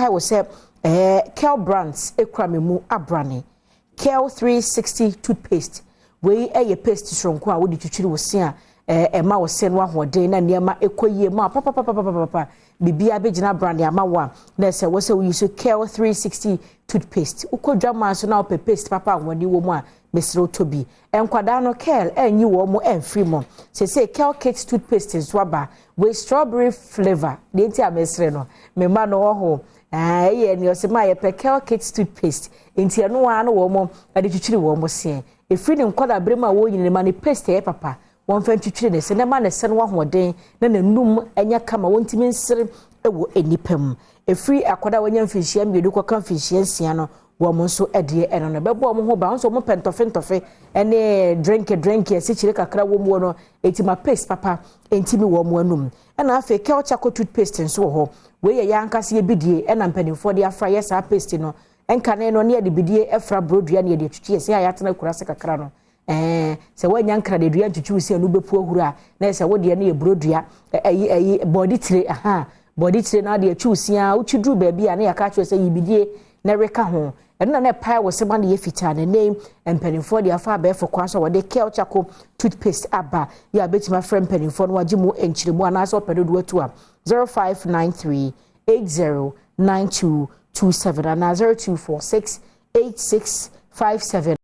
Menkae wo sɛ ɛɛ Kel Brands ekura me mu abrane Kel 360 toothpaste. Wei ɛyɛ paste soronko a wode twitwiri wo se a ɛma wo se no ahoɔden na nneɛma ɛkɔ yie mu a papapapapapa. Biribiara bɛgyina brand ama wo a, na ɛsɛ wɔ sɛ woyi so Kel 360 toothpaste. Wokɔ dwama so na wopɛ paste papa ahoɔden wɔ mu a, mesrɛ wotɔ bi. Nkwadaa no, Kel ɛnyi wɔn mo ɛmfiri mu. Sese Kel Kids toothpaste nso aba wei, strawberry flavour. Deɛ nti a mesrɛ no, mema no wɔ ho ɛyɛ nea ɔsɛ maa yɛpɛ Kel Kids toothpaste, nti ɛno ara no wɔn mo ɛde twitwiri wɔn mo seɛ efiri ne nkwadaa bere mu a wɔnyina ma ne paste ɛyɛ papa. Wɔn fɛn twitwiri ne se na ma ne se no ahoɔden na n'anum ɛnyɛ kama, wɔntumi nsere ɛwɔ nipa mu. Efiri akwadaa a wɔnya mfinhyia 2 kɔka mfinhyia 6 no, wɔn nso deɛ ɛno no bɛbɔ wɔn ho ban. Nso wɔn pɛ ntɔfe ntɔfe ɛne drink drink asikyire kakra wɔ mu no, eti ma paste papa ntumi wɔ wɔn anum. Ɛna afei Kel Charcoal toothpaste nso wɔ hɔ. Wei yɛ yɛn ankasa yɛ bidie ɛna mpanimfoɔ de afra yɛ saa paste no. Nkane no ne yɛde bidie ɛfra burodua ne yɛde atwitwi yɛ sɛ a yɛatena akura se kakra no. Sɛ woanya nkradadua ntwitwi sɛ no bɛpu ahuru a, na sɛ wodeɛ no yɛ burodua, ɛyi bɔɔde tire aha, bɔɔde tire na adeɛ atwi sia. Wotwi duru baabi a, na yɛaka akyerɛ sɛ yi bidie na ɛreka ho. Ɛno na ɛpae wɔ sɛma no yɛ fitaa. Na nne mpanimfoɔ de afa abɛɛfo kwan so a wɔde Kel Charcoal toothpaste aba yɛ a, bɛtumi afrɛ mpanimfoɔ no wagye mu nkyerɛmu anaasɛ ɔpɛ dodoɔ atu a, 0593 809227 anaa 0246 8657.